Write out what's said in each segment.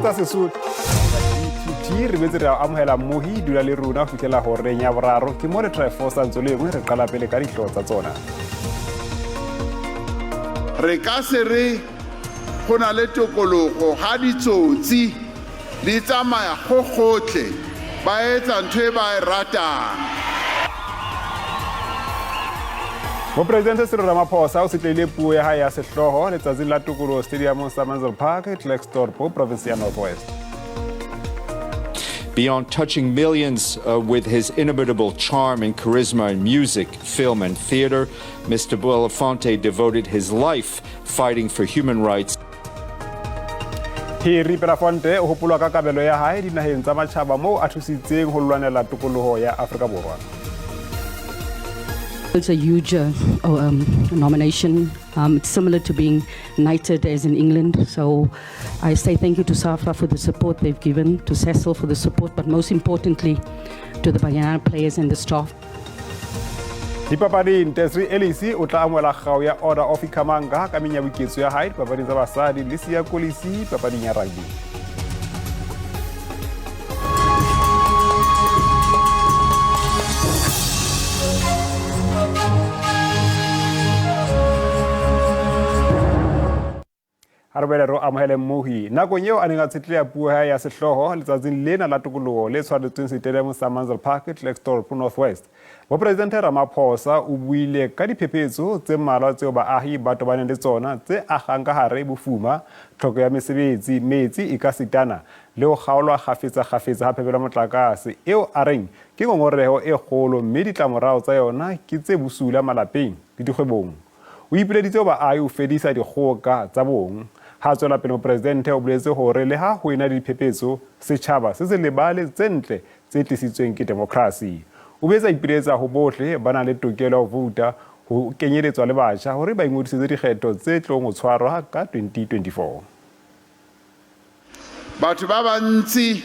tsa Sesotho TT re boetse re amohela mmohi. Dula le rona ho fihlela horeng ya boraro. Ke mo le Triforce ntso le engwe. Re qala pele ka dihlooho tsa tsona. Re ka se re go na le tokologo ga ditsotsi di tsamaya go gotlhe ba etsa ntho e ba e ratang. Mopresidente Cyril Ramaphosa o setlehile puo ya hae ya sehlooho letsatsing la tokoloho stadiumong sa Manzel Park, Klerksdorp, province ya North West. Beyond touching millions with his inimitable charm and charisma in music, film, and theater, Mr. Belafonte devoted his life fighting for human rights. Harry Belafonte o hopolwa ka kabelo ya hae dinaheng tsa matjhaba moo a thusitseng ho lwanela tokoloho ya Afrika Borwa. It's a huge nomination. It's similar to being knighted as in England. So I say thank you to SAFA for the support they've given, to Cecil for the support, but most importantly to the Banyana players and the staff. Dipapading, Desiree Ellis o tla amohela kgau ya Order of Ikhamanga ka menyabuketso ya hae dipapading tsa basadi le Siya Kolisi papading ya rugby. Ha re boele re amohele mmohi. Nakong eo a neng a tshetleha puo ya hae ya sehlooho letsatsing lena la tokoloho le tshwaretsweng setadiamong sa Manzel Park, Klerksdorp, North West, Mopresidente Ramaphosa o buile ka diphephetso tse mmalwa tseo baahi ba tobaneng le tsona tse agang ka hare bofuma, tlhoko ya mesebetsi, metsi ekasitana le ho kgaolwa kgafetsa-kgafetsa ha phepelo ya motlakase, eo a reng ke ngongoreho e kgolo mme ditlamorao tsa yona ke tse bosula malapeng le dikgwebong. O ipileditse ho baahi ho fedisa dikgoka tsa bong. Ha a tswela pele mopresidente o boletse hore le ha ho ena le diphephetso, setjhaba se se lebale tse ntle tse tlisitsweng ke demokrasi. O boetse a ipiletsa ho bohle ba nang le tokelo ya ho vouta, ho kenyeletswa le batjha, hore ba ingodisetse dikgetho tse tlong ho tshwarwa ka 2024. Batho ba bantsi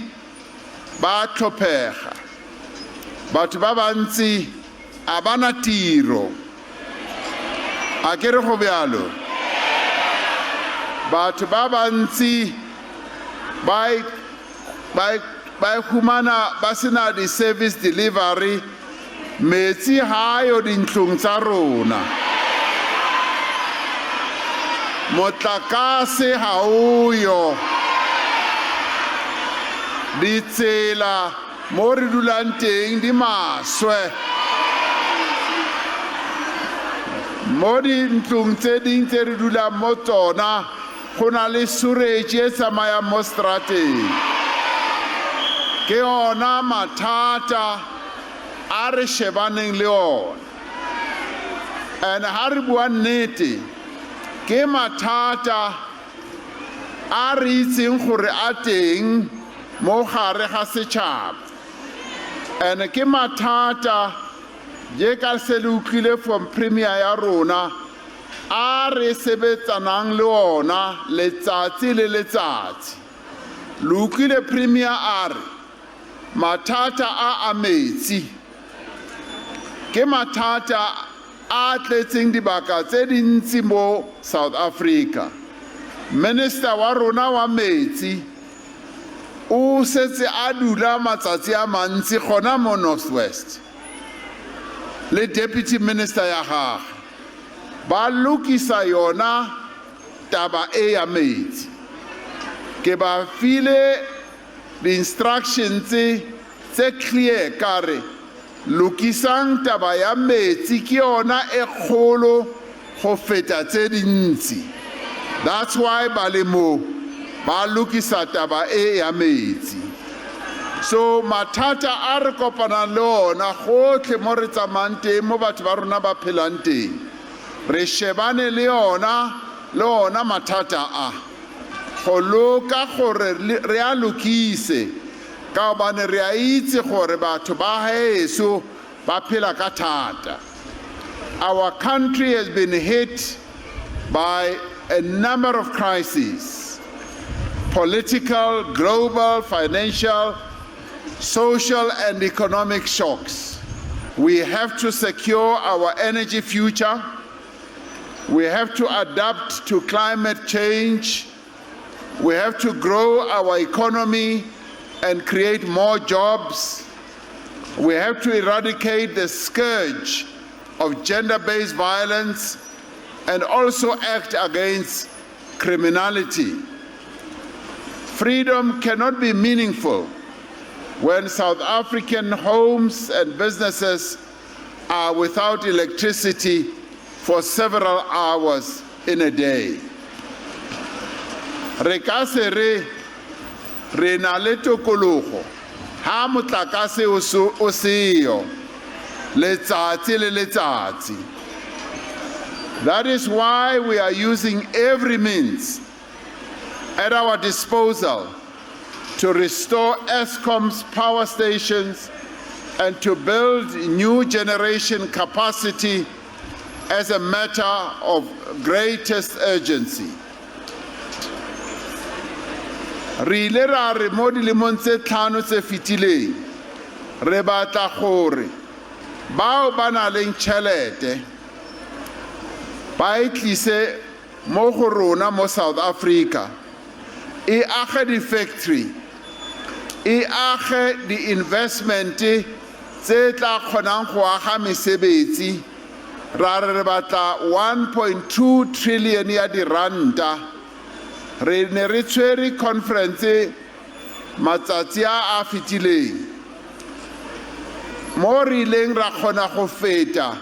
ba tlhophega. Batho ba bantsi a ba na tiro. A ke re go bjalo? Batho ba bantsi ba ba humana ba sena di-service delivery, metsi ha ayo dintlong tsa rona, motlakase ha o yo, ditsela mo re dulang teng di maswe, mo dintlong tse ding tse re dulang mo tsona go na le sewerage e tsamayang mo strateng. Ke ona mathata a re shebaneng le ona. And ha re bua nnete, ke mathata a re itseng gore a teng mo gare ga setšhaba. And ke mathata je ka se le utlwile from premier ya rona a re sebetsanang le ona letsatsi le letsatsi. Le utlwile premier a re mathata a a metsi ke mathata a tletseng dibaka tse dintsi mo South Africa. Minister wa rona wa metsi o setse a dula matsatsi a mantsi gona mo North West le deputy minister ya gagwe ba lokisa yona taba e ya metsi. Ke ba file di-instructions tse clear ka re lokisang taba ya metsi, ke yona e kgolo go feta tse dintsi. That's why ba le mo ba lokisa taba e ya metsi. So mathata a re kopanang le ona gotlhe mo re tsamayang teng, mo batho ba rona ba phelang teng, re shebane le yona le ona mathata a go loka gore re a lokise, ka gobane re a itse gore batho ba heso ba phela ka thata. Our country has been hit by a number of crises: political, global, financial, social and economic shocks. We have to secure our energy future. We have to adapt to climate change. We have to grow our economy and create more jobs. We have to eradicate the scourge of gender based violence and also act against criminality. Freedom cannot be meaningful when South African homes and businesses are without electricity for several hours in a day. Re ka se re re na le tokologo ha motlakase o seyo letsatsi le letsatsi. That is why we are using every means at our disposal to restore Eskom's power stations and to build new generation capacity as a matter of greatest urgency. Re ile ra re mo dilemong tse 5 tse fetileng re batla gore bao ba nang le tjhelete ba e tlise mo go rona mo South Africa, e age di-factory, e age di-investment tse tla kgonang go aga mesebetsi. Ra re re batla 1.2 trillion ya diranta. Re ne re tshwere conference matsatsi a a fetileng mo re ileng ra kgona go feta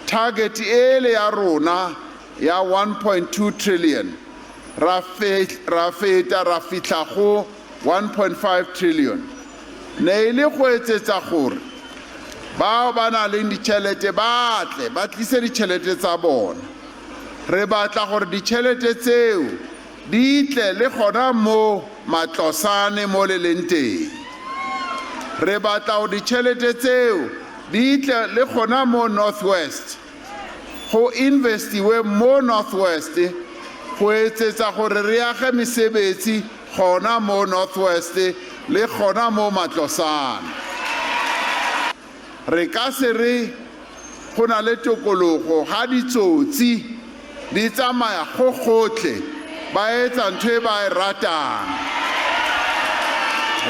target ele ya rona ya 1.2 trillion, ra feta ra fihla go 1.5 trillion. Ne e le go etsetsa gore bao ba nang le ditjhelete ba tle ba tlise ditjhelete tsa bona. Re batla gore ditjhelete tseo di tle le gona mo Matlosane mo le leng teng. Re batla gore ditjhelete tseo di tle le gona mo North West, go investiwe mo North West go etsetsa gore re age mesebetsi gona mo North West le gona mo Matlosane. Re ka se re go na le tokologo ga ditsotsi di tsamaya go gotlhe ba etsa ntho e ba e ratang.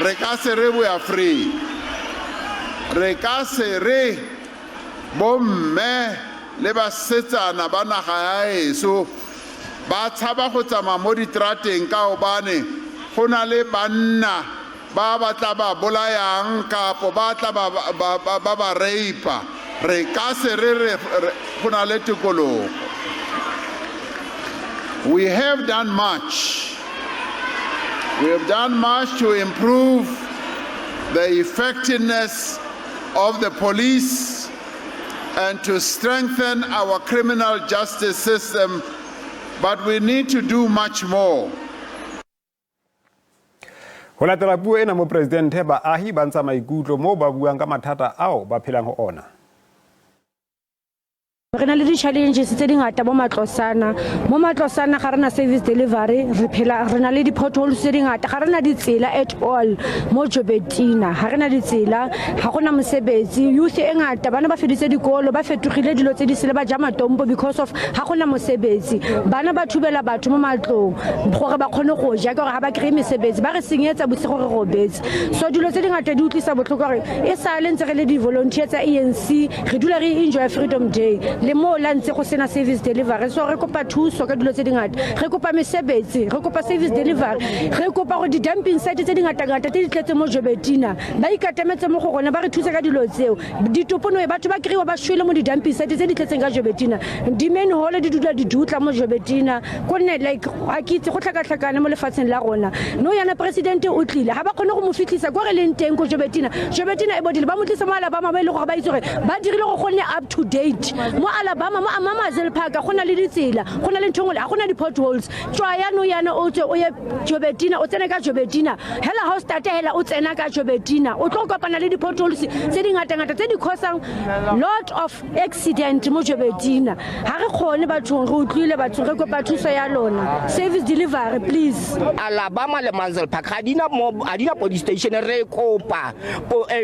Re ka se re we are free. Re ka se re bomme le basetsana ba naga ya heso ba tshaba go tsamaya mo diterateng ka hobane go na le banna ba ba tla ba bolayang kapo ba tla ba rape. Re ka se re go na le tokologo. We have done much. We have done much to improve the effectiveness of the police and to strengthen our criminal justice system, but we need to do much more. Ho latela puo ena mopresidente, baahi ba ntsha maikutlo moo ba buang ka mathata ao ba phelang ho ona. Re na le di-challenges tse dingata mo Matlosana. Mo Matlosana ga rena service delivery, re phela re na le di-potholes tse dingata, ga rena ditsela at all. Mo Joubertina ga rena ditsela, ga gona mosebetsi. Youth e ngata, bana ba feditse dikolo, ba fetogile dilo tse di sele, ba ja matompo because of ga gona mosebetsi. Bana ba thubela batho mo matlong gore ba kgone go ja, ke gore ga ba kry-e mesebetsi, ba re senyetsa bosigo re robetse. So dilo tse dingata di utlwisa botlhoko gore e sale ntse re le di-volunteer tsa ANC, re dula re enjoy Freedom Day le mo la ntse go sena service delivery. So re kopa thuso ka dilo tse dingata, re kopa mesebetsi, re kopa service delivery, re kopa gore di-dumping site tse dingata-ngata tse di tletse mo Joubertina ba ikatametse mo go rona, ba re thuse ka dilo tseo. Ditoponoe batho ba kry-iwa ba shwele mo di-dumping site tse di tletseng ka Joubertina, di-manhole di dula di dutla mo Joubertina, gonne like ga ke itse go tlhakatlhakane mo lefatsheng la rona. No yana presidente o tlile, ga ba kgone go mo fitlhisa ko re leng teng ko Joubertina. Joubertina e bodile, ba mo tlisa mo Alabama, ba e le gore ba itse gore ba dirile gore go nne up to date. Mo Alabama, mo Amazel Park go na le ditsela, go na le ntho nngwe, ga gona di-potholes. Tswa yano yana o tswe o ye Joubertina, o tsene ka Joubertina hela, ha o starte hela o tsena ka Joubertina, o tlo kopana le di-potholes tse dingata-ngata tse di causang lot of accident mo Joubertina. Ha re kgone bathong, re utlwile bathong, re kopa thuso ya lona. Service delivery please. Alabama le Manzel Park ga dina police station. Re kopa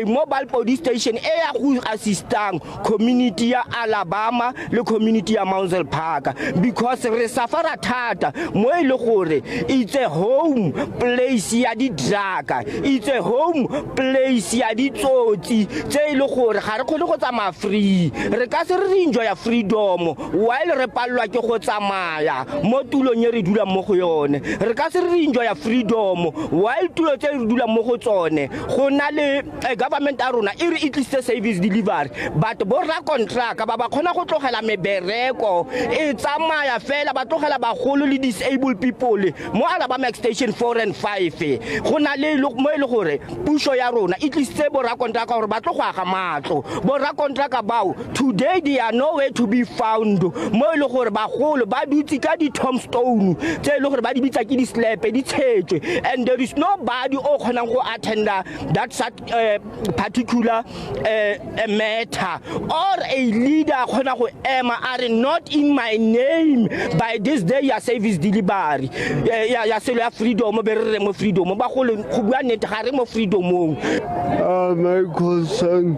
mobile police station e ya go assistang community ya Alabama. ama le community ya Mounsel Park because re safara thata mo e le gore it's a home place ya di-drug, it's a home place ya ditsotsi tse e le gore ga re kgone go tsamaya free. Re ka se re re enjoya freedom while re palelwa ke go tsamaya mo tulong e re dulang mo go yone. Re ka se re re enjoya freedom while tulo tse re dulang mo go tsone go na le government ya rona e re e tlisitse service delivery, but bo rrakontraka ba ba kgona go tlogela mebereko e tsamaya fela, ba tlogela bagolo le disabled people mo Alabama Extension 4 and 5. Go na le mo e le gore puso ya rona e tlisitse bo rrakontraka gore ba tlo go aga matlo. Bo rrakontraka bao today they are nowhere to be found, mo e le gore bagolo ba dutse ka di-tombstone tse e le gore ba di bitsa ke di-slepe di tshetswe, and there is nobody o kgonang go attenda that particular matter, or a leader kgona go ema a re not in my name by this day ya service delivery ya selo ya freedom. Be re re mo freedom, bagolo, go bua nnete ga re mo freedomong. My concern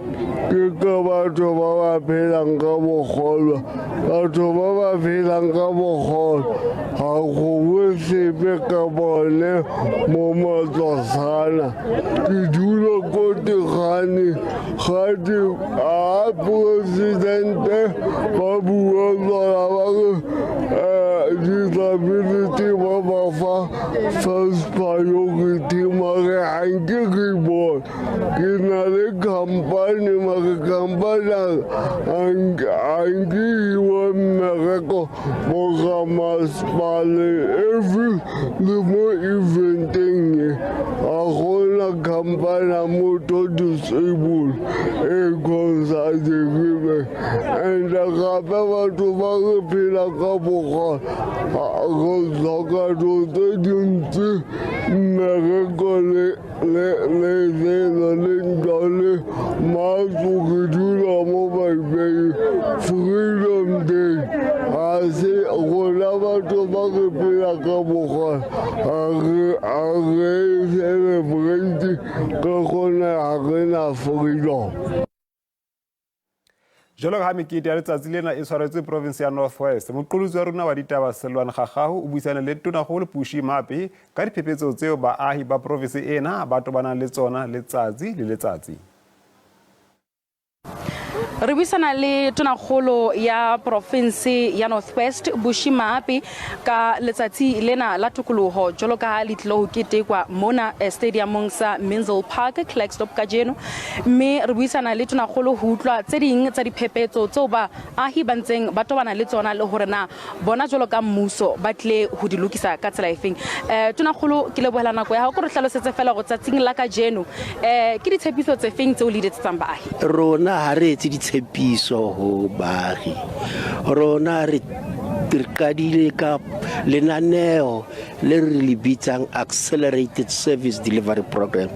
ke ka batho ba ba phelang ka bogole. Batho ba ba phelang ka bogole ga go bue sepe ka bone mo Matlosana. Ke dula ko Tegane gate a presidente ba bua tsona ba re disability ba ba fa first priority, mare ga nke ke bone. Ke na le company, mare company ga nke iwe mmereko mo ga masepale. Every le mo eventeng e ga gona company ya motho disable e consulting. And gape batho ba re phela ka bogole go tlhoka dilo tse dintsi, mmereko le le le selo le ntlo le matlo. Ke dula mo Baipei. Freedom Day ga se rona batho ba re phela ka bogole ga re celebrate ka gonne ga re na freedom. Jwalo ka ha mekete ya letsatsi lena e tshwaretswe province ya North West, moqolotsi wa rona wa ditaba Selwane Gagago o buisane le Tonakgolo Bushy Maape ka diphephetso tseo baahi ba province ena ba tobanang le tsona letsatsi le letsatsi. Re buisana le tonakgolo ya province ya North West, Bushy Maape, ka letsatsi lena la tokoloho jwalo ka ha le tlilo ho ketekwa mona stadiumong sa Menzel Park, Klerksdorp kajeno, mme re buisana le tonakgolo ho utlwa tse ding tsa diphephetso tseo baahi ba ntseng ba tobana le tsona le hore na bona jwalo ka mmuso ba tlile ho di lokisa ka tsela efeng. Tonakgolo, ke lebohela nako ya hao. Ko re hlalosetse fela hore tsatsing la kajeno ke ditshepiso tse feng tseo le di etsetsang baahi? Rona ha re etse ditshepiso ho baahi. Rona re qadile ka lenaneo le re le bitsang Accelerated Service Delivery Program,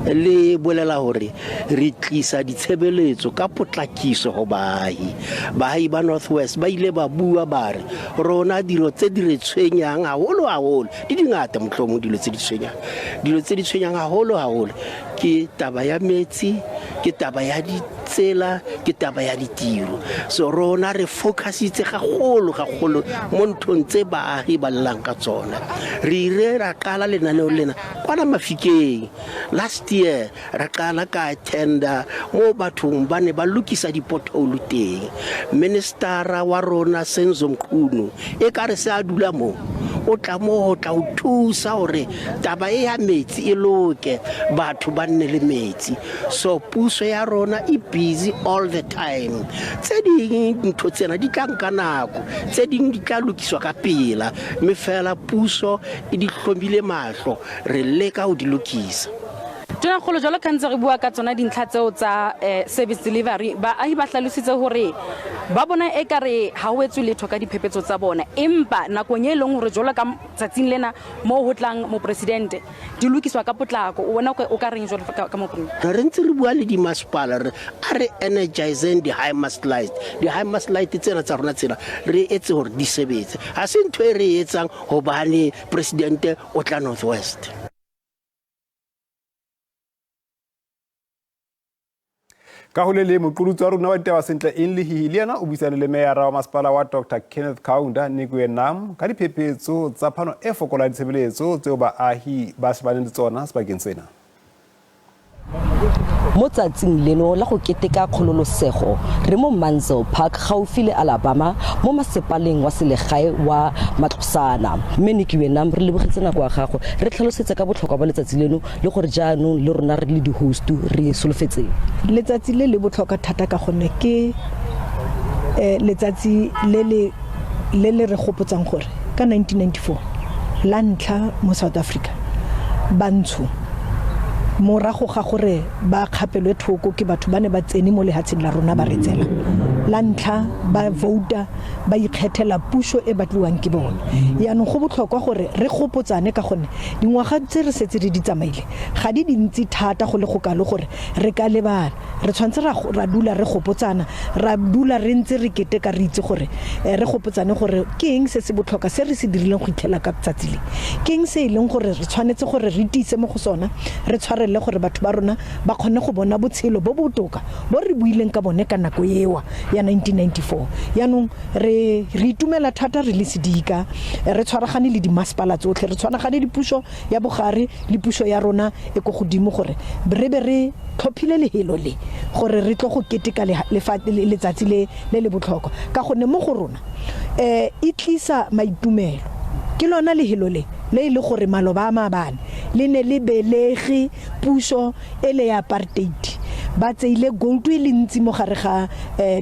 le bolela hore re tlisa ditshebeletso ka potlakiso ho baahi. Baahi ba North West ba ile ba bua ba re rona dilo tse di re tshwenyang haholo haholo di dingata, mohlomong dilo tse di tshwenyang, dilo tse di tshwenyang haholo haholo ke taba ya metsi, ke taba ya ditsela, ke taba ya ditiro. So rona re focusitse gagolo gagolo mo nthong tse baagi ba llang ka tsona. Re ile ra qala lenaneo lena kwana Mafikeng last year, ra qala ka tender mo bathong ba ne ba lokisa di-pothole teng. Ministera wa rona Senzo Mchunu e ka re se a dula mo, o tla mo ho tla ho thusa hore taba e ya metsi e loke, batho ba nne le metsi. So puso ya rona e busy all the time. Tse ding ntho tsena di tla nka nako, tse ding di tla lokiswa ka pela, mme fela puso e di hlomile mahlo, re leka ho di lokisa. Tonakgolo, jwalo ka ntse re bua ka tsona dintlha tseo tsa service delivery, baahi ba hlalositse hore ba bona ekare ha ho etswe letho ka diphephetso tsa bona, empa nakong e leng hore jwalo ka tsatsing lena moo ho tlang mopresidente di lokiswa ka potlako. O bona o ka reng jwalo ka mopresidente? Re ntse re bua le dimasepala, re a re energizeng di-high mast light, di-high mast light tsena tsa rona tsena re etse hore di sebetse. Ha se ntho e re e etsang hobane presidente o tla North West. Ka ho le leng, moqolotsi wa rona wa ditaba Sentle Eng Lehihi le yena o buisane le meyara wa masepala wa Dr Kenneth Kaunda, Nikiwe Nam, ka diphephetso tsa phano e fokolang ya ditshebeletso tseo baahi ba shebaneng le tsona sebakeng sena. Mo tsatsing leno la go keteka kgololosego, re mo Manzil Park gaufi le Alabama mo masepaleng wa selegae wa Matlosana. Mme Nikiwe Nam, re lebogetse nako ya gago, re tlhalosetse ka botlhokwa ba letsatsi leno le gore jaanong le rona re le di-host re solofetseng. Letsatsi le le botlhokwa thata ka gonne ke letsatsi le le re gopotsang gore ka 1994 la ntlha mo South Africa bantsho morago ga gore ba kgapelwe thoko ke batho ba ne ba tsene mo lehatsheng la rona ba re tsela la ntlha ba vouta ba ikgethela puso e batliwang ke bone. Yaanong go botlhokwa gore re gopotsane ka gonne dingwaga tse re setse re di tsamaile ga di dintsi thata go le go kalo gore re ka lebala. Re tshwanetse ra dula re gopotsana, ra dula re ntse re keteka re itse gore re gopotsane gore ke eng se se botlhokwa se re se dirileng go itlhela ka tsatsi le. Ke eng se e leng gore re tshwanetse gore re tiise mo go sona, re tshwarelele gore batho ba rona ba kgone go bona botshelo bo botoka bo re buileng ka bone ka nako ewa ya 1994. Yaanong re itumela thata re le sedika, re tshwaragane le dimasepala tsotlhe, re tshwaragane le puso ya bogare le puso ya rona e ko godimo gore re be re tlhophile lehelo le gore re tlo go keteka letsatsi le le botlhokwa ka gonne mo go rona e tlisa maitumelo. Ke lona lehelo le le e le gore maloba a maabane le ne le belege puso e le ya apartheid. Ba tseile gold e le ntsi mo gare ga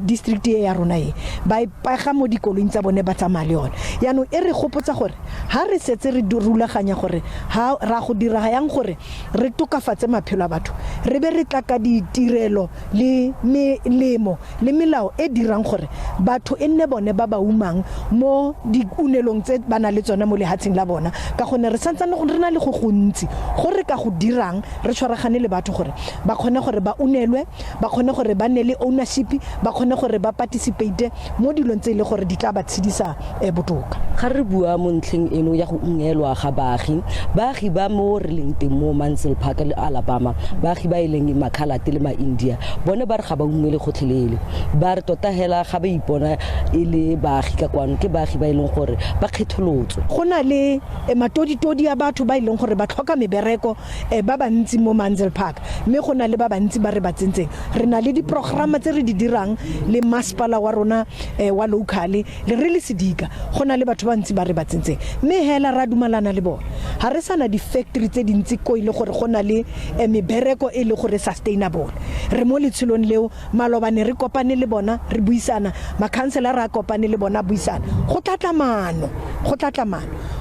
district e ya rona e ba e pega mo dikoloing tsa bone ba tsamaya le yone. Yaanong e re gopotsa gore ha re setse re rulaganya gore ha ra go dira yang gore re tokafatse maphelo a batho, re be re tla ka ditirelo le melemo le melao e dirang gore batho e nne bone ba ba umang mo diunelong tse ba nang le tsona mo lehatsheng la bona, ka gonne re santsane re na le go gontsi go re ka go dirang re tshwaragane le batho gore ba kgone gore ba unelwe, ba kgone gore ba nne le ownership, ba kgone gore ba participate mo dilong tse e le gore di tla ba tshedisa botoka. Ga re bua mo ntlheng eno ya go ungwelwa ga baagi, baagi ba mo re leng teng mo Mansell Park le Alabama, baagi ba e leng makhalate le ma-India, bone ba re ga ba ungwele gotlhelele. Ba re tota hela ga ba ipona e le baagi ka kwano, ke baagi ba e leng gore ba kgetholotswe. Go na le matoditodi a batho ba e leng gore ba tlhoka mebereko ba bantsi mo Mansell Park, mme go na le ba bantsi ba re ba tsentseng. Re na le diprograma tse re di dirang le masepala wa rona wa local le re le sedika, go na le batho ba ntsi ba re ba tsentseng, mme hela ra dumalana le bone. Ha re sana di-factory tse dintsi ko e le gore go na le mebereko e le gore sustainable. Re mo letsholong leo, malobane re kopane le bona re buisana, makhansela re a kopane le bona buisana, go tlatla maano.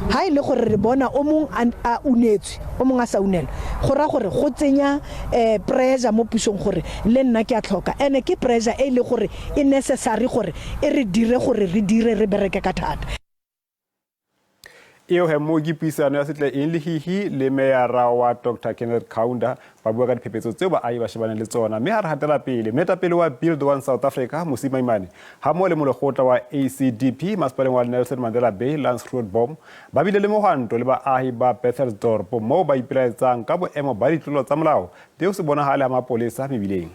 Ha e le gore re bona o mong a unetswe, o mong a sa unelwa, go ra gore go tsenya pressure mo pusong gore le nna ke a tlhoka, ene ke pressure e le gore e necessary gore e re dire gore re dire re bereke ka thata. Eo he mo ke puisano ya Setle Eng Lehihi le meyara wa Dr Kenneth Kaunda ba bua ka diphephetso tseo baahi ba shebaneng le tsona. Mme ha re hatela pele, moetapele wa Build One South Africa Mmusi Maimane hammoho le molekgotla wa ACDP masepaleng wa Nelson Mandela Bay Lance Grootboom ba bile le mohwanto le baahi ba Bethelsdorp moo ba ipelaetsang ka boemo ba ditlolo tsa molao le ho se bonahale ha mapolesa mebileng.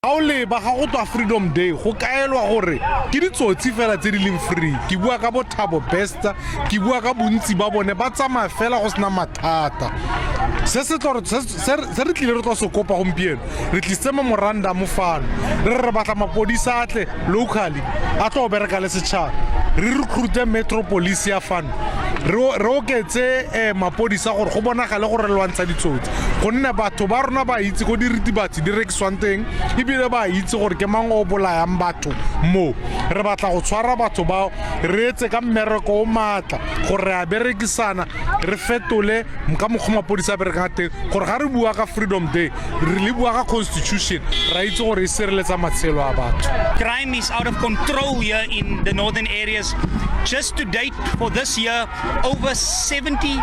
Ga o leba ga go tswa Freedom Day go kaelwa gore ke ditsotsi fela tse di leng free. Ke bua ka Bothabo Bester, ke bua ka bontsi ba bone ba tsamaya fela go sena mathata. Se se tlo se re tlile re tlo se kopa gompieno, re tlisitse memorandum fano re re batla mapodisa a tle locally a tlo bereka le setšhaba, re recruite metro police ya fano, re oketse mapodisa gore go bonagale gore re lwantsha ditsotsi, gonne batho ba rona ba itse ko diritibatsi di rekisiwang teng, ebile ba itse gore ke mang o bolayang batho mo. Re batla go tshwara batho bao, re etse ka mmereko o maatla gore re a berekisana, re fetole ka mokgwa mapodisa a berekang teng, gore ga re bua ka Freedom Day re le bua ka constitution, ra itse gore e sireletsa matshelo a batho. Crime is out of control here in the northern areas. Just to date for this year, over 70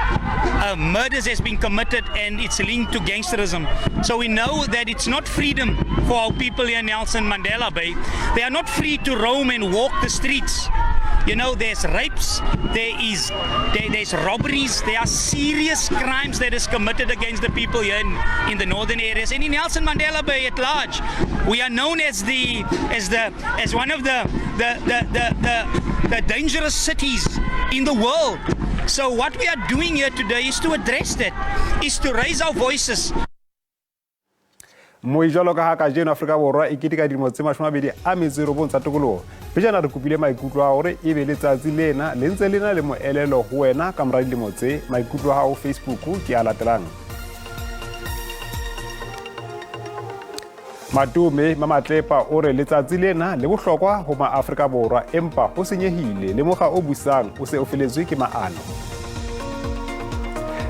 murders has been committed, and it's linked to gangsterism. So we know that it's not freedom for our people here in Nelson Mandela Bay. They are not free to roam and walk the streets. You know, there's rapes, there is there, there's robberies, there are serious crimes that is committed against the people here in, in the northern areas and in Nelson Mandela Bay at large. We are known as the as the as one of the the the the, the, the dangerous cities in the world. So what we are doing here today is to address that, is to raise our voices. Moi jwalo ka ha kajeno Afrika Borwa e keteka dilemo tse 29 tsa tokoloho, pejana re kopile maikutlo a hore ebe letsatsi lena le ntse le na le moelelo ho wena ka mora dilemo tse. Maikutlo a hao Facebook ke a latelang. Matume Mamatlepa o re letsatsi lena le bohlokwa ho maAfrika Borwa empa ho senyehile le mokga o busang o se o feletswe ke maano.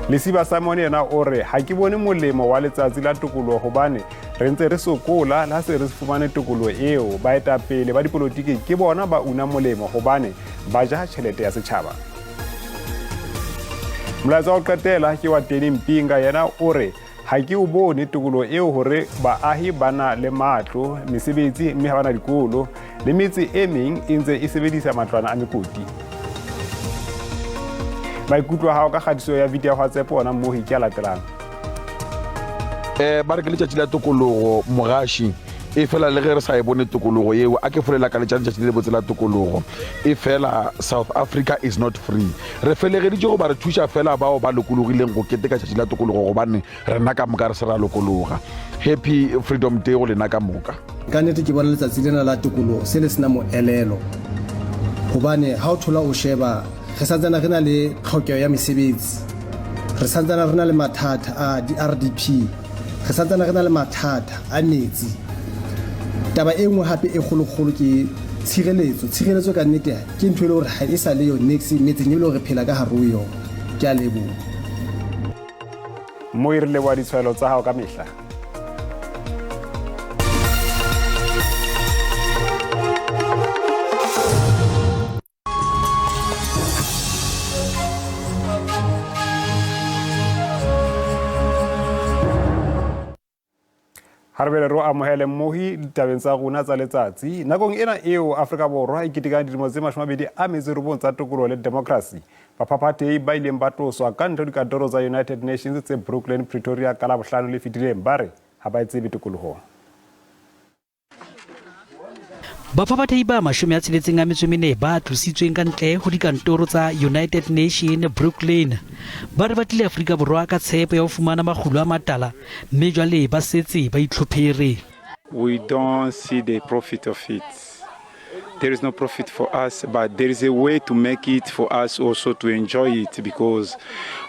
Lesiba Simon yena o re ha ke bone molemo wa letsatsi la tokoloho hobane re ntse re sokola le ha se re fumane tokoloho eo. Baetapele ba dipolotiki ke bona ba una molemo hobane ba ja tjhelete ya setjhaba. Molaetsa wa ho qetela ke wa Teni Mpinga, yena o re ha ke o bone tokoloho eo hore baahi ba na le matlo, mesebetsi mme ha ba na dikolo, le metse e meng e ntse e sebedisa matlwana a mekoti. Maikutlo a hao ka kgatiso ya video ya WhatsApp ona mmohi ke a latelang. Ba re ke letšatši la tokologo mogaši, e fela le ge re sa e bone tokologo yeo, a ke folela ka letša letšatši le lebotse la tokologo, e fela South Africa is not free. Re felegeditše goba re thuša fela bao ba lokologileng go keteka tšatši la tokologo gobane rena ka moka re se ra lokologa. Happy Freedom Day go lena ka moka. Ka nnete ke bona letsatsi lena la tokologo se le sena moelelo gobane ha o thola o sheba re santsana re na le tlhokeho ya mesebetsi, re santsana re na le mathata a di-RDP, re santsana re na le mathata a metsi. Taba e nngwe hape e kgolokgolo ke tshireletso. Tshireletso ka nnete ke ntho e le hore ha e sa le yo niks metseng e le hore re phela ka hare ho yona. Ke a leboha. Moi re leboha ditshwaelo tsa hao ka mehla. Ha re bele re o amohele mmohi ditabeng tsa rona tsa letsatsi. Nakong ena eo Afrika Borwa e ketekang dilemo tse 29 tsa tokoloho le demokrasi, baphaphathehi ba ileng ba tloswa ka ntle ho dikantoro tsa United Nations tse Brooklyn, Pretoria ka Labohlano le fetileng ba re ha ba e tsebe tokoloho. Baphaphathehi ba 64 ba tlositsweng ka ntle ho dikantoro tsa United Nation Brooklyn ba re ba tlile Afrika Borwa ka tshepo ya ho fumana makgulo a matala mme jwale ba setse ba itlhophere. We don't see the profit of it. There is no profit for us, but there is a way to make it for us also to enjoy it, because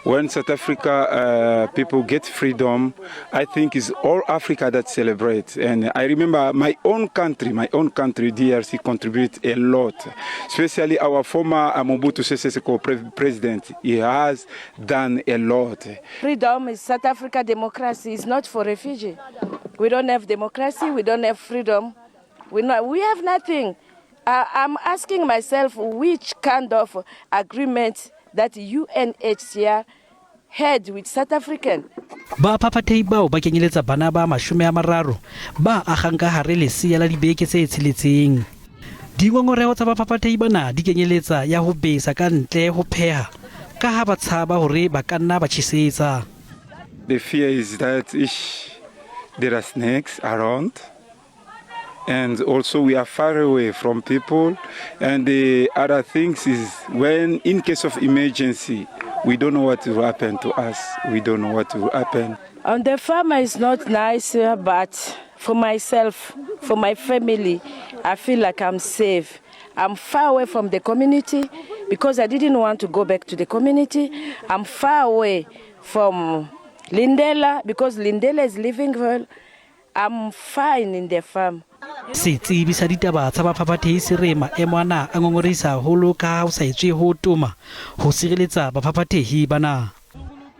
when South Africa people get freedom, I think it's all Africa that celebrates. And I remember my own country, DRC, contributes a lot, especially our former Mobutu Sese Seko president. He has done a lot. Freedom is South Africa democracy is not for refugee. We don't have democracy, we don't have freedom, we have nothing. I'm asking myself which kind of agreement that UNHCR had with South African. Baphaphathehi bao ba kenyeletsa bana ba 30 ba agang ka hare lesea la dibeke tse tsheletseng. Dingongoreho tsa baphaphathehi bana di kenyeletsa ya ho besa ka ntle ho pheha ka ha ba tshaba hore ba ka nna ba tjhesetsa. The fear is that there are snakes around, and also we are far away from people, and the other things is when in case of emergency, we don't know what will happen to us. We don't know what will happen. On the farm is not nice, but for myself, for my family, I feel like I'm safe. I'm far away from the community because I didn't want to go back to the community. I'm far away from Lindela because Lindela is living well. I'm fine in the farm. Setsebi sa ditaba tsa baphaphathehi se re maemo ana a ngongorehisa haholo ka ha ho sa etswe ho toma ho sireletsa baphaphathehi bana.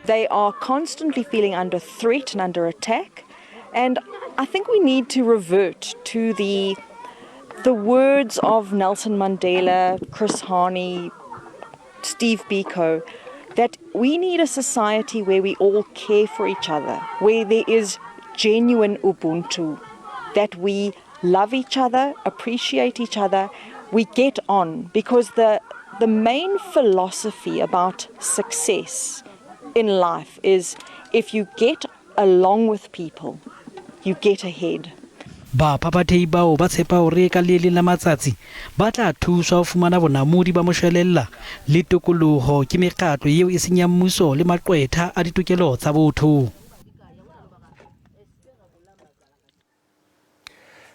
They are constantly feeling under threat and under attack, and I think we need to revert to the words of Nelson Mandela, Chris Hani, Steve Biko, that we need a society where we all care for each other, where there is genuine Ubuntu, that we love each other, appreciate each other. We get on because the the main philosophy about success in life is if you get along with people, you get ahead. Baphaphathehi bao ba tshepa hore ka le leng la matsatsi ba tla thuswa ho fumana bonamodi ba moshwelella le tokoloho ke mekgatlo eo e seng ya mmuso le maqwetha a ditokelo tsa botho.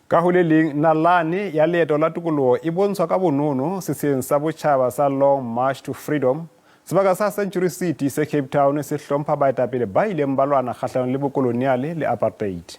Ka ho le leng, nalane ya leeto la tokoloho e bontshwa ka bonono setsheng sa botjhaba sa Long March to Freedom. Sebaka sa Century City se Cape Town se hlompha baetapele ba ileng ba lwana kgahlanong le bokoloniale le apartheid.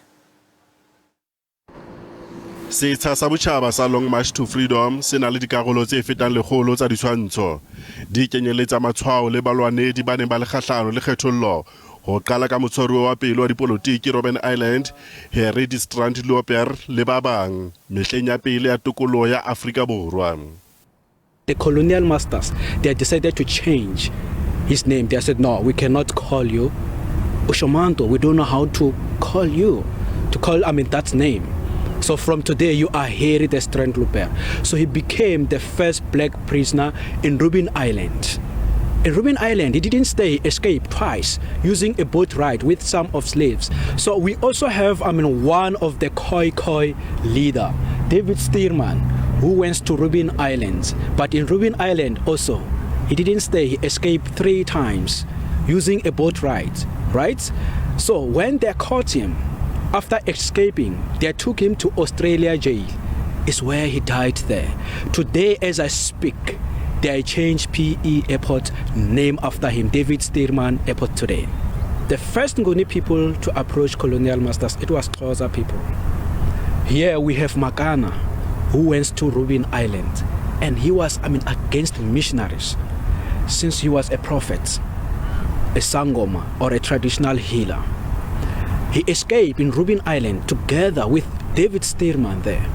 Setsha sa botjhaba sa Long March to Freedom se na le dikarolo tse fetang lekgolo tsa ditshwantsho. Di kenyeletsa matshwao le balwanedi ba neng ba le kgahlano le kgethollo ho qala ka motshwaruwa wa pele wa dipolotiki Robben Island, Harry de Strandloper le ba bang mehleng ya pele ya tokoloho ya Afrika Borwa. The colonial masters, they decided to change his name. They said, no, we cannot call you Ushomanto. We don't know how to call you, to call, I mean, that name. So from today, you are Harry the Strandloper. So he became the first black prisoner in Robben Island. In Robben Island, he didn't stay, escaped twice using a boat ride with some of slaves. So we also have, I mean, one of the Khoi Khoi leader, David Steerman, who went to Robben Island. But in Robben Island also, he didn't stay, he escaped 3 times using a boat ride, right? So when they caught him, after escaping, they took him to Australia jail. It's where he died there. Today, as I speak, they changed PE Airport name after him, David Steerman Airport today. The first Nguni people to approach colonial masters, it was Xhosa people. Here we have Makana, who went to Robben Island, and he was, I mean, against missionaries, since he was a prophet, a sangoma, or a traditional healer. He escaped in Robben Island together with David Steerman there.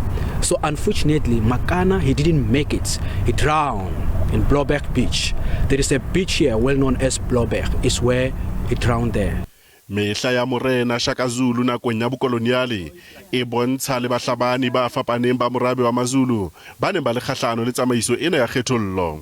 So unfortunately, Makana, he didn't make it. He drowned in Blouberg Beach. There is a beach here well known as Blouberg. It's where he drowned there. Mehla ya Morena Shaka Zulu nakong ya bokoloniale e bontsha le bahlabani ba fapaneng ba morabe wa Mazulu ba neng ba le kgahlano le tsamaiso ena ya kgethollo.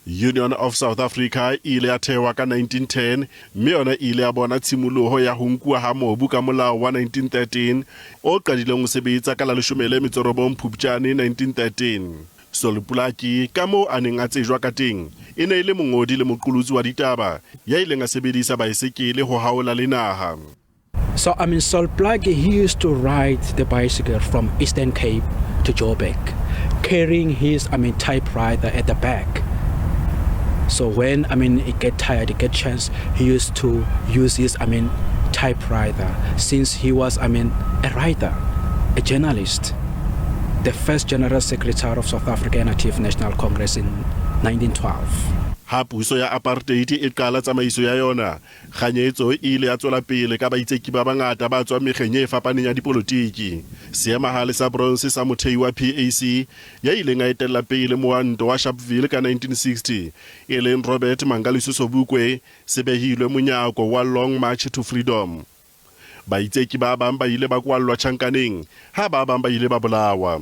Union of South Africa e ile ya thewa ka 1910 mme yona e ile ya bona tshimoloho ya ho nkuwa ha mobu ka molao wa 1913 o qadileng ho sebetsa ka la 19 Phupjane 1913. Sol Plaatje, ka moo a neng a tsejwa ka teng, e ne e le mongodi le moqolotsi wa ditaba ya ileng a sebedisa baesekele ho haola le naha. So, I mean, Sol Plaatje, he used to ride the bicycle from Eastern Cape to Joburg, carrying his, I mean, typewriter at the back. So when, I mean, he get tired, he get chance, he used to use his, I mean, typewriter, since he was, I mean, a writer, a journalist, the first General Secretary of South African Native National Congress in 1912. Ha puso ya apartheid e qala tsamaiso ya yona, kganyetso e ile ya tswela pele ka baitseki ba bangata ba tswang mekgeng e fapaneng ya dipolotiki. Seemahale sa bronze sa mothei wa PAC ya ileng a etella pele mowanto wa Sharpeville ka 1960, e leng Robert Mangaliso Sobukwe, se behilwe monyako wa Long March to Freedom. Baitseki ba bang ba ile ba kwallwa tjhankaneng, ha ba bang ba ile ba bolawa.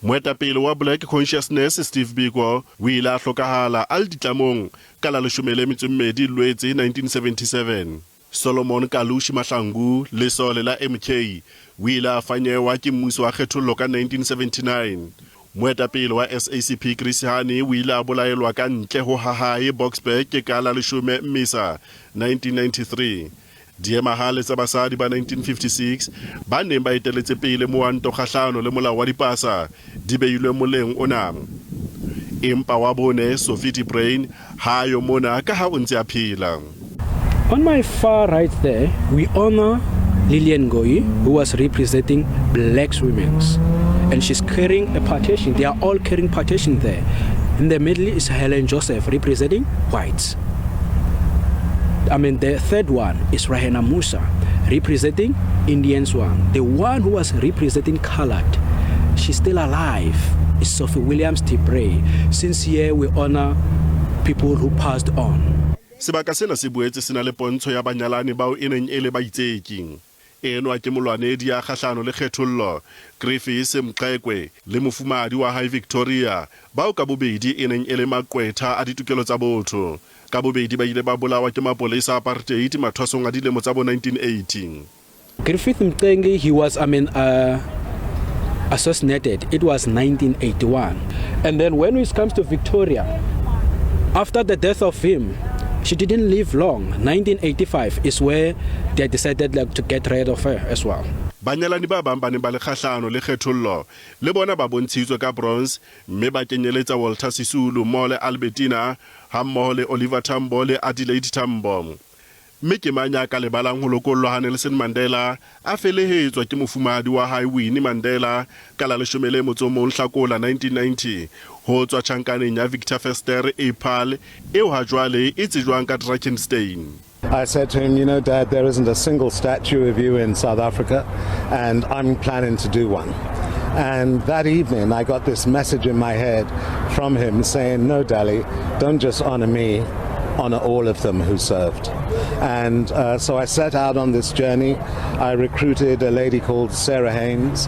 Moetapele wa Black Consciousness Steve Biko o ile a hlokahala a le ditlamong ka la 12 Lwetse 1977. Solomon Kalushi Mahlangu, lesole la MK, o ile a fanyewa ke mmuso wa kgethollo ka 1979. Moetapele wa SACP Chris Hani o ile a bolaelwa ka ntle ho ha hae Boksburg ka la 10 Mmesa 1993. Diemahale tsa basadi ba 1956 ba neng ba eteletse pele mowanto kgahlano le molao wa dipasa di beilwe moleng ona. Empa wa bone Sophie de Bruyn ha yo mona ka ha o ntse a phela. On my far right there, we honor Lillian Ngoyi, who was representing black women. And she's carrying a partition. They are all carrying partition there. In the middle is Helen Joseph, representing whites. I mean, the third one is Rahena Musa, representing Indians one. The one who was representing colored, she's still alive, is Sophie Williams de Bruyn. Since here we honor people who passed on. Sebaka sena se boetse se na le pontsho ya banyalani bao e neng e le baitseki. Enwa ke molwanedi ya kgahlano le kgethollo, Griffiths Mqekwe, le mofumahadi wa hae Victoria, bao ka bobedi e neng e le maqwetha a ditokelo tsa botho. Ka bobedi ba ile ba bolawa ke mapolesa a apartheid mathwasong a dilemo tsa bo 1980. Griffith Mxenge, he was, I mean, assassinated. It was 1981. And then when it comes to Victoria, after the death of him, she didn't live long. 1985 is where they decided like to get rid of her as well. Banyalani ba bang ba neng ba le kgahlano le kgethollo le bona ba bontshitswe ka bronze mme ba kenyeletsa Walter Sisulu mmoho le Albertina hammoho le Oliver Tambo le Adelaide Tambo. Mme ke mang ya ka lebalang ho lokollwa ha Nelson Mandela a felehetswa ke mofumahadi wa hae Winnie Mandela ka la 11 Hlakola 1990 ho tswa tjhankaneng ya Victor Verster e Paarl eo hajwale e tsejwang ka Drakenstein. I said to him, you know, Dad, there isn't a single statue of you in South Africa, and I'm planning to do one. And that evening, I got this message in my head from him saying, no, Dali, don't just honor me, honor all of them who served. And so I set out on this journey. I recruited a lady called Sarah Haynes,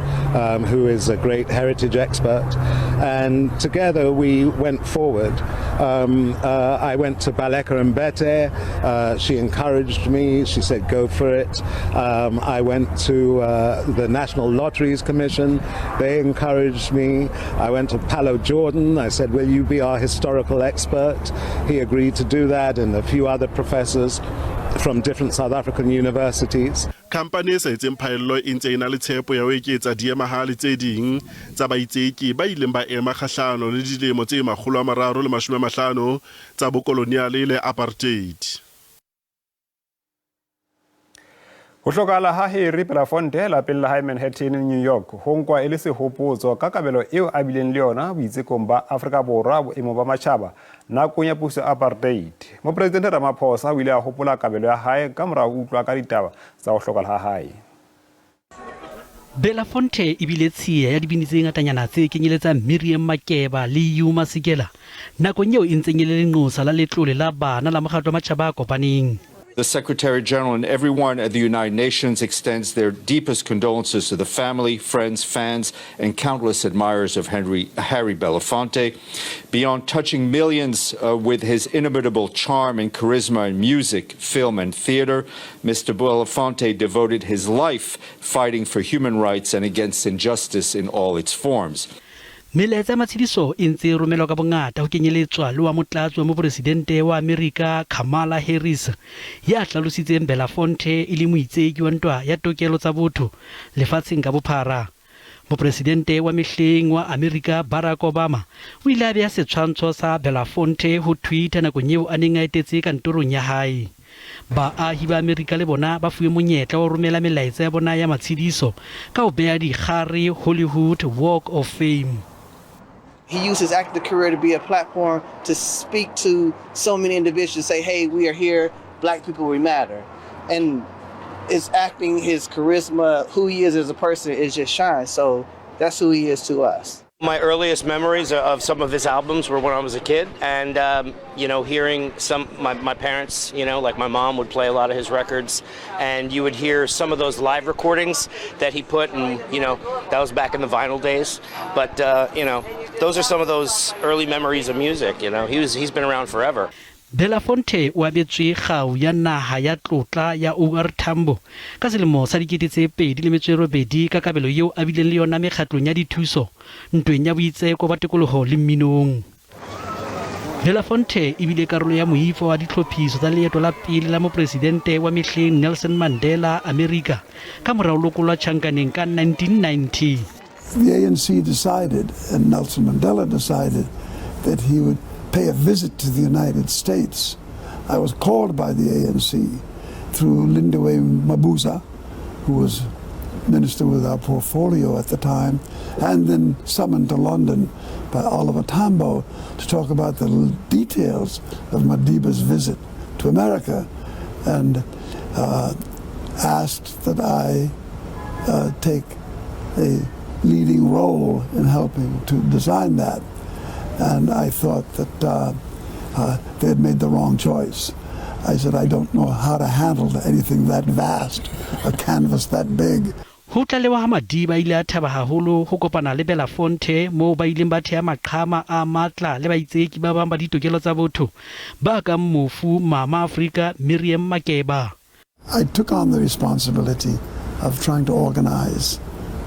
who is a great heritage expert. And together we went forward. I went to Baleka Mbete. She encouraged me. She said, go for it. I went to the National Lotteries Commission. They encouraged me. I went to Pallo Jordan. I said, will you be our historical expert? He agreed to do that, and a few other professors from different South African universities. Khampani e sa etseng phaello e ntse e na le tshepo ya ho eketsa diemahale tse ding tsa baitseki ba ileng ba ema kgahlano le dilemo tse 350 tsa bokoloniale le apartheid. Ho hlokahala ha Harry Belafonte lapeng la hae Manhattan, New York, ho nkwa e le sehopotso ka kabelo eo a bileng le yona boitsekong ba Afrika Borwa boemo ba matjhaba nakong ya puso ya apartheid. Mopresidente Ramaphosa o ile a hopola kabelo ya hae ka mora ho utlwa ka ditaba tsa ho hlokahala ha hae. Belafonte e bile tshiya ya dibini tse ngatanyana tse kenyeletsang Miriam Makeba le Hugh Masekela nakong eo e ntseng e le lenqosa la letlole la bana la mokgatlo wa matjhaba a kopaneng. The Secretary General and everyone at the United Nations extends their deepest condolences to the family, friends, fans, and countless admirers of Harry Belafonte. Beyond touching millions with his inimitable charm and charisma in music, film, and theater, Mr. Belafonte devoted his life fighting for human rights and against injustice in all its forms. Melaetsa ya matshediso e ntse e romelwa ka bongata ho kenyeletswa le wa motlatsi wa mopresidente wa Amerika Kamala Harris ya hlalositseng Belafonte e le moitseki wa ntwa ya tokelo tsa botho lefatsheng ka bophara. Mopresidente wa mehleng wa Amerika Barack Obama o ile a beha setshwantsho sa Belafonte ho Twitter nakong eo a neng a etetse kantorong ya hae. Baahi ba Amerika le bona ba fuwe monyetla wa ho romela melaetsa ya bona ya matshediso ka ho beha dikgare Hollywood Walk of Fame. He used his active career to be a platform to speak to so many individuals, say, hey, we are here, black people, we matter. And his acting, his charisma, who he is as a person, is just shine. So that's who he is to us. My earliest memories of some of his albums were when I was a kid, and you know, hearing some my parents, you know, like my mom would play a lot of his records, and you would hear some of those live recordings that he put, and you know, that was back in the vinyl days. But you know, those are some of those early memories of music. You know, he's been around forever. Belafonte o abetswe kgau ya naha ya tlotla ya OR Tambo ka selemo sa 2008 ka kabelo eo a bileng le yona mekgatlong ya dithuso ntweng ya boitseko ba tikoloho le mminong. Belafonte e bile karolo ya moifo wa ditlhophiso tsa leeto la pele la mopresidente wa mehleng Nelson Mandela Amerika ka mora ho lokollwa tjhankaneng ka 1990. The ANC decided, and Nelson Mandela decided, that he would pay a visit to the United States. I was called by the ANC through Lindiwe Mabuza, who was minister with our portfolio at the time, and then summoned to London by Oliver Tambo to talk about the details of Madiba's visit to America, and asked that I take a leading role in helping to design that. And I thought that they had made the wrong choice. I said, I don't know how to handle anything that vast, a canvas that big. Ho tlalewa ha Madiba a ile a thaba haholo ho kopana le Belafonte moo ba ileng ba thea maqhama a matla le baitseki ba bang ba ditokelo tsa botho ba kang mofu Mama Afrika Miriam Makeba. I took on the responsibility of trying to organize,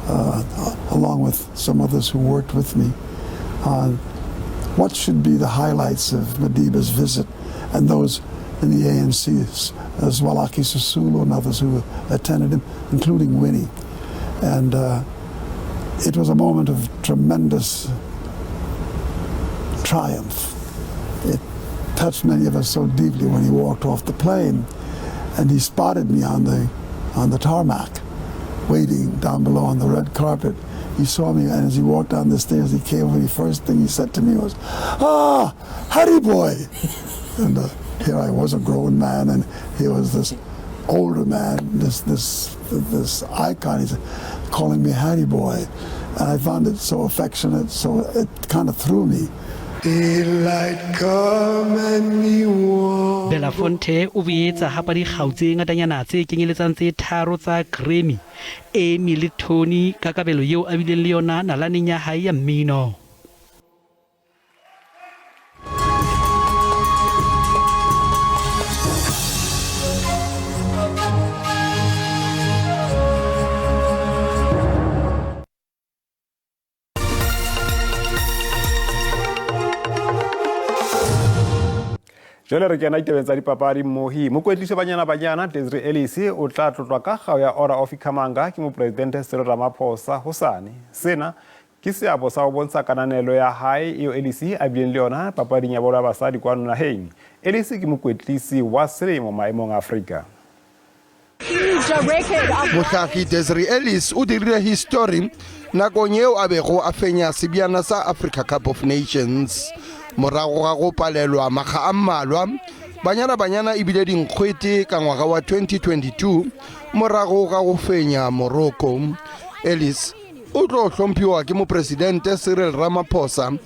along with some others who worked with me, on what should be the highlights of Madiba's visit, and those in the ANC, Zwelakhe Sisulu and others who attended him, including Winnie. And it was a moment of tremendous triumph. It touched many of us so deeply when he walked off the plane, and he spotted me on the tarmac, waiting down below on the red carpet. He saw me, and as he walked down the stairs, he came over, and the first thing he said to me was, "Ah, Harry boy!" And here I was, a grown man, and here was this older man, this icon. He's calling me Harry boy. And I found it so affectionate, so it kind of threw me. Daylight come and me walk. Belafonte o boetse a hapa dikgau tse ngatanyana tse kenyeletsang tse tharo tsa Grammy, Emmy le Tony ka kabelo eo a bileng le yona nalaneng ya hae ya mmino. Jwale re kena ditabeng tsa dipapadi mmohi. Mokwetlisi wa Banyana Banyana Desiree Ellis o tla tlotlwa ka kgau ya Order of Ikhamanga ke mopresidente Cyril Ramaphosa hosane. Sena ke seabo sa ho bontsha kananelo ya hae eo Ellis a bileng le yona papading ya bolo ya basadi kwano naheng. Ellis ke mokwetlisi wa selemo maemong a Afrika. Mohlahli Desiree Ellis o dirile history nakong eo a bego a fenya sebjana sa Africa Cup of Nations. Morago ga go palelwa makga a mmalwa, Banyana Banyana e bile dinkgwete ka ngwaga wa 2022 morago ga go fenya Morocco. Ellis o tlo hlomphiwa ke mopresidente Cyril Ramaphosa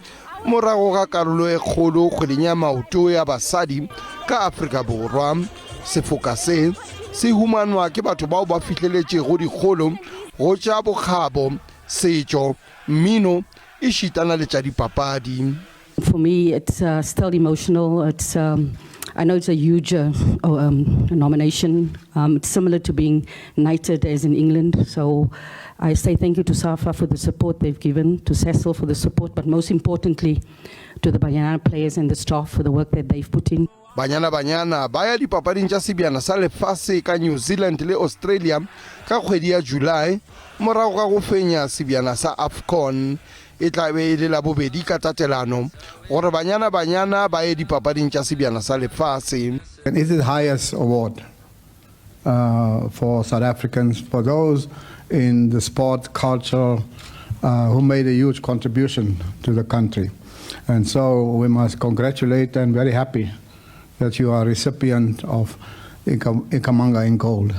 morago ga karolo e kgolo kgweding ya maoto ya basadi ka Afrika Borwa. Sefoka se se humanwa ke batho bao ba fihleletšego dikgolo go tša bokgabo, setšo, mmino e šitana le tša dipapadi. For me, it's still emotional. It's I know it's a huge nomination. It's similar to being knighted as in England. So I say thank you to SAFA for the support they've given, to Cecil for the support, but most importantly to the Banyana players and the staff for the work that they've put in. Banyana Banyana ba ya dipapading tša sebjana sa lefase ka New Zealand le Australia ka kgwedi ya July morago ga go fenya sebjana sa AFCON. E tla be e le la bobedi ka tatelano gore Banyana Banyana ba ye dipapading tša sebjana sa lefase. And it is the highest award for South Africans, for those in the sport, culture, who made a huge contribution to the country. And so we must congratulate and very happy that you are recipient of Ikhamanga in gold.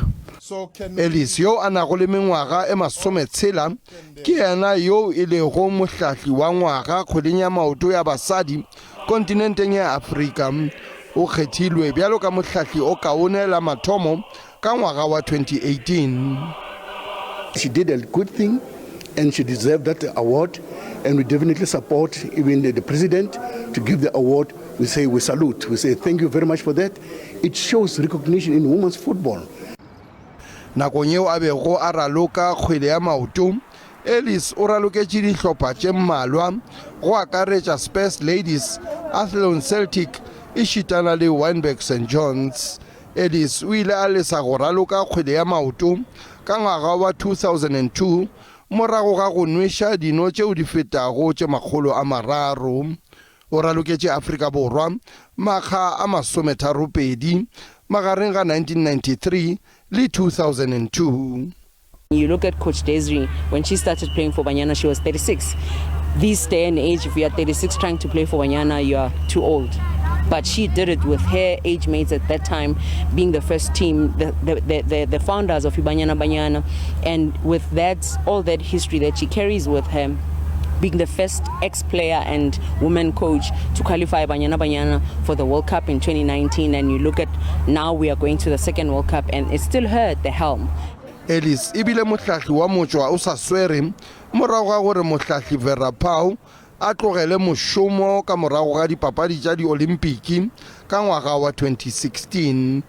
Ellis yo a nago le mengwaga e 60 ke yena yo e lego mohlahli wa ngwaga kgweding ya maoto ya basadi kontinenteng ya Afrika. O kgethilwe bjalo ka mohlahli o kaone la mathomo ka ngwaga wa 2018. She did a good thing and she deserved that award, and we definitely support even the president to give the award. We say we salute, we say thank you very much for that. It shows recognition in women's football. Nakong eo a bego a raloka kgwele ya maoto, Ellis o raloketše dihlopha tše mmalwa go akaretša Spurs Ladies, Athlone Celtic e šitana le Wynberg St Johns. Ellis o ile a lesa go raloka kgwele ya maoto ka ngwaga wa 2002 morago ga go nweša dino tšeo di fetago tše 300. O raloketše Afrika Borwa makga a 32 magareng ga 1993 le 2002. You look at Coach Desiree, when she started playing for Banyana, she was 36. This day and age, if you are 36 trying to play for Banyana, you are too old. But she did it with her age mates at that time, being the first team, the founders of Banyana Banyana, and with that, all that history that she carries with her, being the first ex-player and woman coach to qualify Banyana Banyana for the World Cup in 2019. And you look at Now we are going to the second World Cup and it's still her at the helm. Ellis e bile mohlahli wa motšwa o sa swere morago ga gore mohlahli Vera Pauw a tlogele mošomo ka morago ga dipapadi tša Diolimpiki ka ngwaga wa 2016.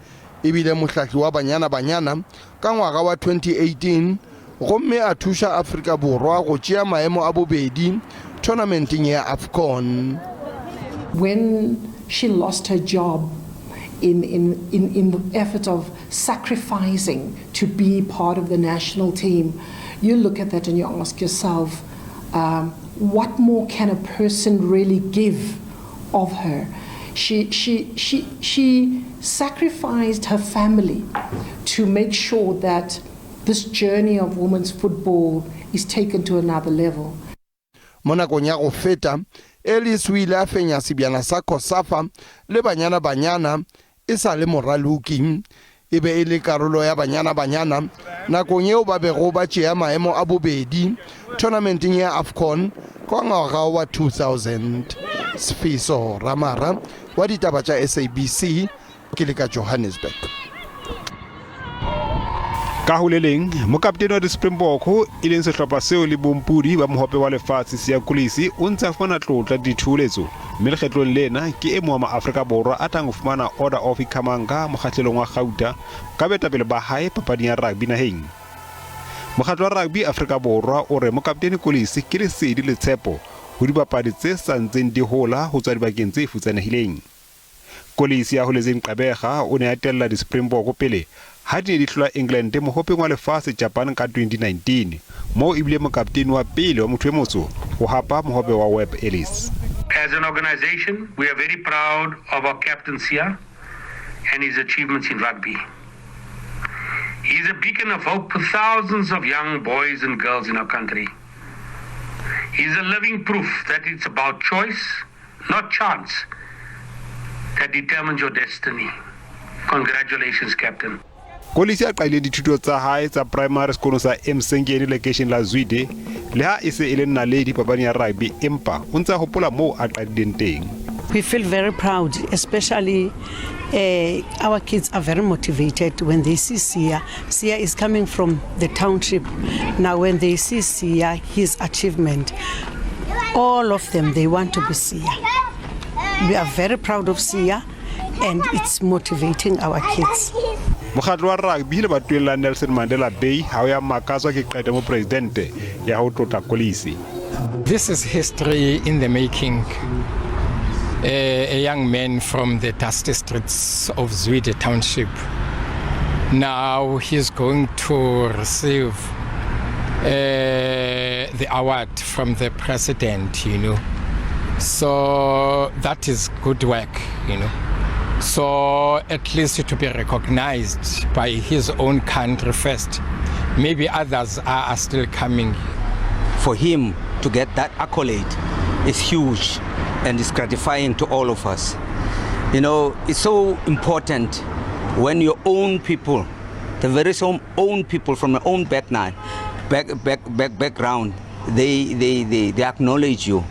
E bile mohlahli wa Banyana Banyana ka ngwaga wa 2018 gomme a thuša Afrika Borwa go tšea maemo a bobedi thonamenteng ya AFCON. When she lost her job in, in, in, in the effort of sacrificing to be part of the national team, you look at that and you ask yourself, um, what more can a person really give of her? She, she, she, she sacrificed her family to make sure that this journey of women's football is taken to another level. Mo nakong ya go feta, Ellis o ile a fenya sebjana sa COSAFA le Banyana Banyana e sa le moraloki. E be e le karolo ya Banyana Banyana nakong yeo ba bego ba tšea maemo a bobedi thonamenteng ya AFCON ka ngwaga wa 2000. Sfiso Ramara wa ditaba tša SABC ke le ka Johannesburg. Ka ho le leng, mokaptene wa di-Springbok e leng sehlopha seo le bompodi ba mohope wa lefatshe Siya Kolisi o ntse a fumana tlotla le dithoholetso mme lekgetlong lena ke e mong wa ma-Afrika Borwa a tlang ho fumana Order of Ikhamanga mokgahlelong wa kgauta ka boetapele ba hae papading ya rugby naheng. Mokgatlo wa Rugby Afrika Borwa o re mokaptene Kolisi ke lesedi le tshepo ho dibapadi tse sa ntseng di hola ho tswa dibakeng tse futsanehileng. Kolisi ya holetseng Gqeberha o ne a etella di-Springbok pele ha di ne di hlola England Mohopeng wa Lefatshe Japan ka 2019, moo e bile mokapteni wa pele wa motho e motsho ho hapa mohope wa Webb Ellis. As an organisation, we are very proud of our captain Siya and his achievements in rugby. He is a beacon of hope for thousands of young boys and girls in our country. He is a living proof that it's about choice, not chance, that determines your destiny. Congratulations, Captain. Kolisi a qadile dithuto tsa hae tsa primary sekolong sa Emsengeni lekeisheneng la Zwide. Le ha e se e le naledi papading ya rugby empa o ntse a hopola moo a qadileng teng. We feel very proud, especially uh, our kids are very motivated when they see Sia. Sia is coming from the township. Now, when they see Sia, his achievement, all of them, they want to be Sia. We are very proud of Sia and it's motivating our kids. Mokgatlo wa rugby lebatoweng la Nelson Mandela Bay ha o ya makatswa ke qeto ya mopresidente ya ho tlotla Kolisi. This is history in the making. A, a young man from the dusty streets of Zwide Township. Now he's going to receive uh, the award from the president, you know. So that is good work, you know. So at least to be recognized by his own country first. Maybe others are, are still coming. For him to get that accolade is huge and it's gratifying to all of us. You know, it's so important when your own people, the very same own people from your own back nine, back, back, back, background, they, they, they, they acknowledge you,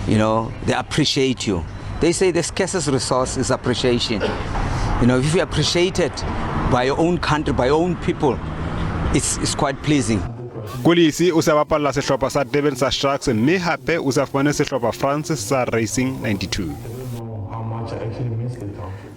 you know, they appreciate you. They say the scarcest resource is appreciation. You know, if you appreciate it by your own country, by your own people, it's, it's quite pleasing. Kolisi o se a bapalla sehlopha sa Durban sa Sharks mme hape o se a fumane sehlopha France sa Racing 92.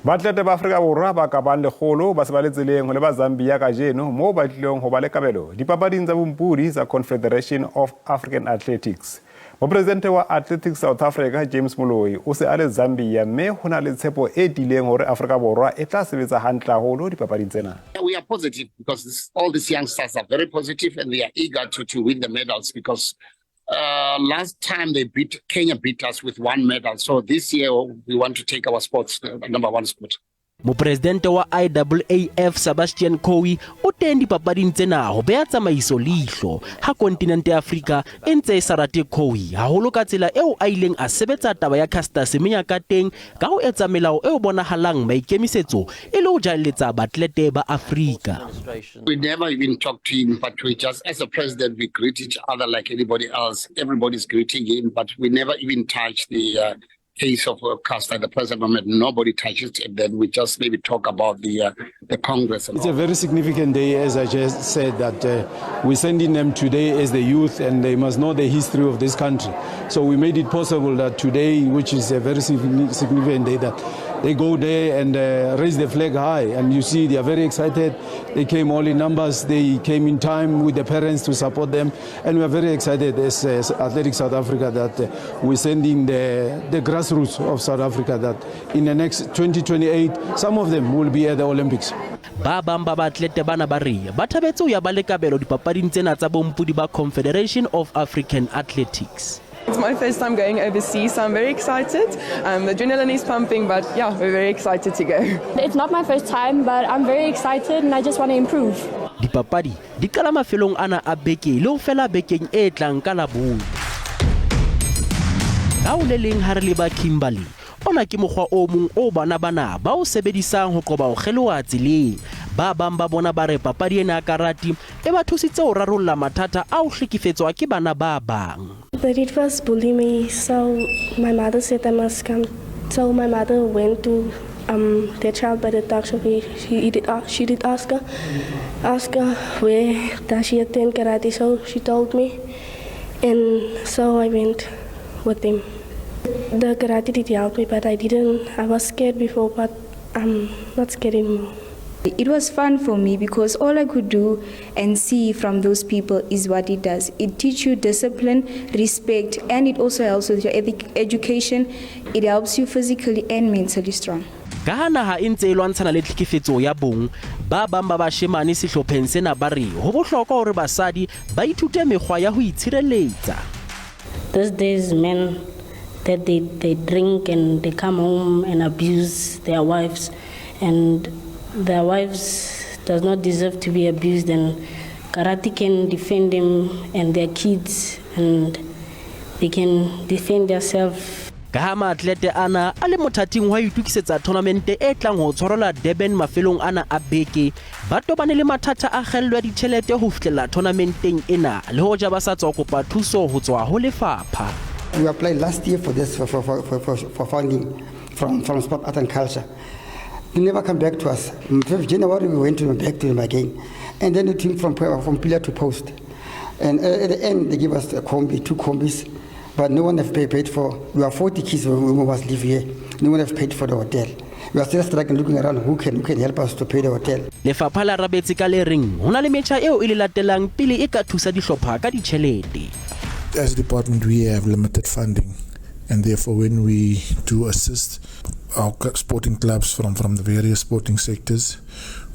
Baatlete ba Afrika Borwa ba ka bang lekgolo ba se ba le tseleng ho leba Zambia kajeno moo ba tlileng ho ba le kabelo dipapading tsa bompodi tsa Confederation of African Athletics. Mopresidente wa Athletics South Africa James Moloi o se a le Zambia mme ho na le tshepo e tiileng hore Afrika Borwa e tla sebetsa hantle haholo dipapading tsena. We are positive because this, all these youngsters are very positive and they are eager to, to win the medals because uh, last time they beat Kenya beat us with one medal. So this year we want to take our spots, uh, number one spot. Mopresidente wa IAAF Sebastian Coe o teng dipapading tsena ho beha tsamaiso leihlo ha kontinente ya Afrika e ntse e sa rate Coe haholo ka tsela eo a ileng a sebetsa taba ya Caster Semenya ka teng ka ho etsa melao eo bonahalang maikemisetso e le ho jalletsa baatlete ba Afrika. We never even talk to him, but we just, as a president, we greet each other like anybody else. Everybody's greeting him, but we never even touch the uh, case of Caster at the present moment, nobody touches it. Then we just maybe talk about the uh, the Congress. it's a very significant day, as I just said, that uh, we're sending them today as the youth, and they must know the history of this country. So we made it possible that today, which is a very significant day, that they go there and uh, raise the flag high. And you see, they are very excited. They came all in numbers. They came in time with the parents to support them. And we are very excited as, as Athletic South Africa that uh, we're sending the, the grassroots of South Africa that in the next 2028, some of them will be at the Olympics. Ba bang ba baatlete bana ba re ba thabetse ho ya ba le kabelo dipapading tsena tsa bompodi ba Confederation of African Athletics. It's my first time going overseas, so I'm very excited. Um, the adrenaline is pumping, but yeah, we're very excited to go. It's not my first time, but I'm very excited and I just want to improve. Dipapadi di qala mafelong ana a beke le ho fela bekeng e tlang ka Labone. Ka ho le leng ha re leba Kimberley, ona ke mokgwa o mong o bana bana ba o sebedisang ho qoba ho kgeloha tseleng. Ba bang ba bona ba re papadi ena ya karate e ba thusitse ho rarolla mathata a ho hlekefetswa ke bana ba bang. They did first bully me, so my mother said I must come. So my mother went to um, their child by the doctor. She, she, did, she did ask her, ask her where does she attend karate. So she told me, and so I went with them. The karate did help me, but I didn't. I was scared before, but I'm not scared anymore. It was fun for me because all I could do and see from those people is what it does. It teaches you discipline, respect, and it also helps with your education. It helps you physically and mentally strong. Ka ha naha e ntse e lwantshana le tlhekefetso ya bong, ba bang ba bashemane sehlopheng sena ba re ho bohlokwa hore basadi ba ithute mekgwa ya ho itshireletsa. These days men that they, they drink and they come home and abuse their wives and their wives does not deserve to be abused and karate can defend them and their kids and they can defend themselves. Ka ha maatlete ana a le mothating wa ho itokisetsa thonamente e tlang ho tshwarelwa Durban mafelong ana a beke, ba tobane le mathata a kgaello ya ditjhelete ho fihlella thonamenteng ena le hoja ba sa tswa kopa thuso ho tswa ho lefapha. We applied last year for this for, for, for, for, for funding from, from Sport Art and Culture. They never come back to us. 5th January we went to back to them again. And then the team from, from pillar to post. And at the end they give us a combi, two combis, but no one have paid, paid for. We are 40 kids who must live here. No one have paid for the hotel. We are still struggling looking around who can, who can help us to pay the hotel. Lefapha le arabetse ka le reng ho na le metjha eo e le latelang pele e ka thusa dihlopha ka ditjhelete. As a department, we have limited funding, and therefore, when we do assist our sporting clubs from, from the various sporting sectors,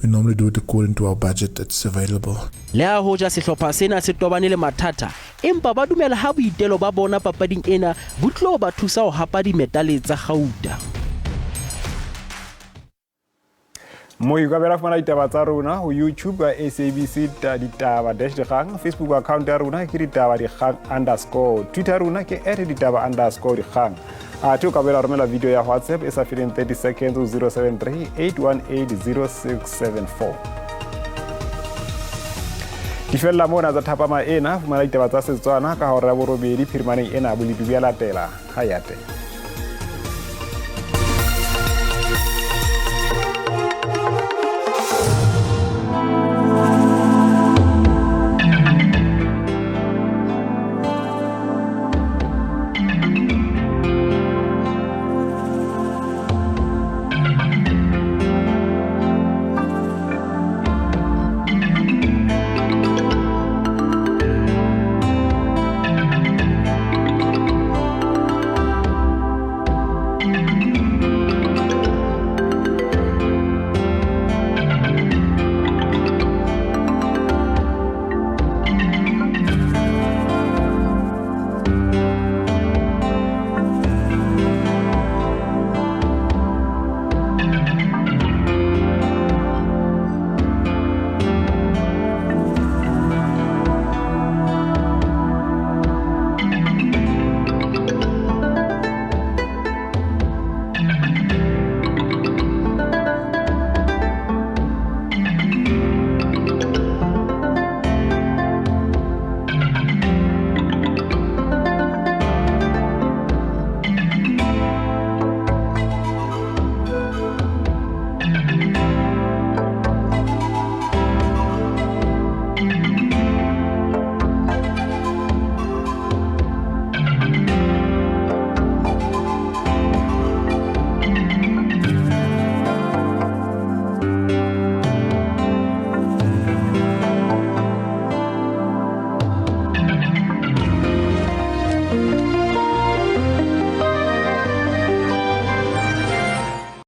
we normally do it according to our budget that's available. Le ha hoja sehlopha sena se tobane le mathata, empa ba dumela ha boitelo ba bona papading ena bo tlo ba thusa ho hapa dimetale tsa kgauta. Moi ka bela fumana ditaba tsa rona ho YouTube ka SABC ditaba dash dikgang, Facebook account ya rona ke ditaba dikgang underscore, Twitter ya rona ke at ditaba underscore dikgang. Athe o ka boela romela video ya WhatsApp e sa feleng 30 seconds ho 073 818 0674. Di fella mona tsa thapama ena, fumana ditaba tsa Setswana ka hora ya borobedi phirimaneng ena bolepi bja latela. Ha ya teng.